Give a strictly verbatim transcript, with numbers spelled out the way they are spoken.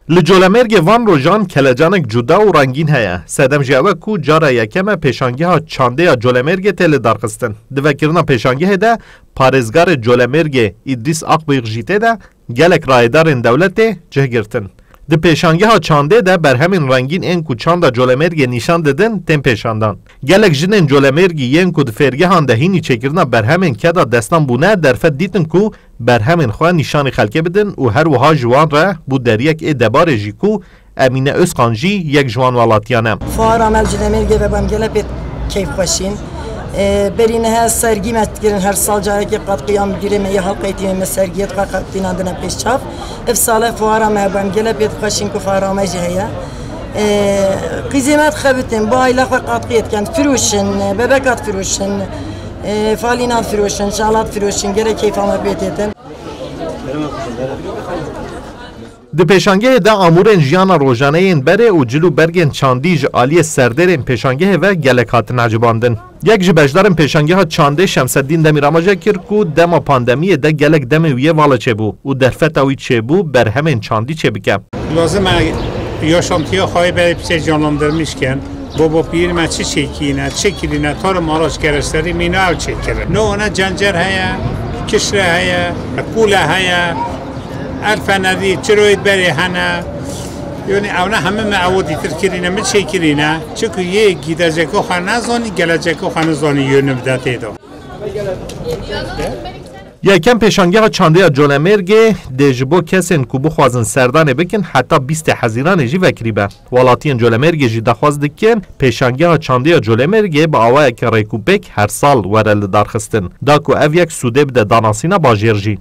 Li Colemêrgê van rojan kelecanek cuda û rengîn heye. Sedem jî ew e ku cara yekem e pêşangeha çandê ya Colemêrgê tê lidarxistin. Di vekirina pêşangehê de parêzgarê Colemêrgê Îdrîs Akbıyık jî tê de gelek rayedarên dewletê cih girtin. Di pêşangeha çandê de berhemên rengîn ên ku çanda Colemêrgê nîşan didin tên pêşandan. Gelek jinên Colemêrgî yên ku di fêrgehan de hînî çêkirina berhemên keda destan bûne derfet dîtin ku berhemên xwe nîşanî xelkê bidin û her wiha ji wan re bû deriyek ê debarê jî ku Emîne Özkan jî yek ji wan welatiyan e. Fuara me li Colemêrgê ve bû em gelek pê keyfxweşîn. Ee, berî niha sergî me dikirin, her sal carekê qatqiyan bi bîrê me yê halqeytî me sergiyê xwe qatînandine pêş çav. Ev sale fuara me hebû, em gelek pê dixweşîn ku fuara me jî heye. Ee, qîzê me dixebitin, bi aîla xwe qatqiyê dikin, difiroşin, bebeka difiroşin, ee, falîna difiroşin, şala difiroşin, gelek keyfa me pê têtin. Di pêşangehê de amûrên jiyana rojane yên berê û cil û bergên çandî ji aliyê serdêrên pêşangehê ve gelek hatin ecibandin. Yek ji beşdarên pêşangeha çandê Şemseddîn Demîr amaje kir ku dema pandemiyê de gelek demê wî yê vala çêbû û derfeta wî çêbû berhemên çandî çêbike. Lazim e yaşantiya xwe yê berê piçê canlandırmışken, baba pîr me çi çêkîne, çi kirîne, tarım araç gereçleri mîna ew çêkirin. Ne ona cencer heye, kişre heye, kule heye, el fenerî, çiroyê berê hene. Yani ew ne hemî me ew dîtir kirîne, mi çêkirîne. Çiku yê gideceko xwe nezanî, geleceko xwe nezanî yönü bide tê de. Yekem pêşangeha çandê ya Colemêrgê dê ji bo kesên ku bixwazin serdanê bikin heta bîstê Hezîranê jî vekirî be. Welatiyên Colemêrgê jî daxwaz dikin pêşangeha çandê ya Colemêrgê bi awayeke rêkûpêk her sal were lidarxistin, da ku ev yek sûdê bide danasîna bajêr jî.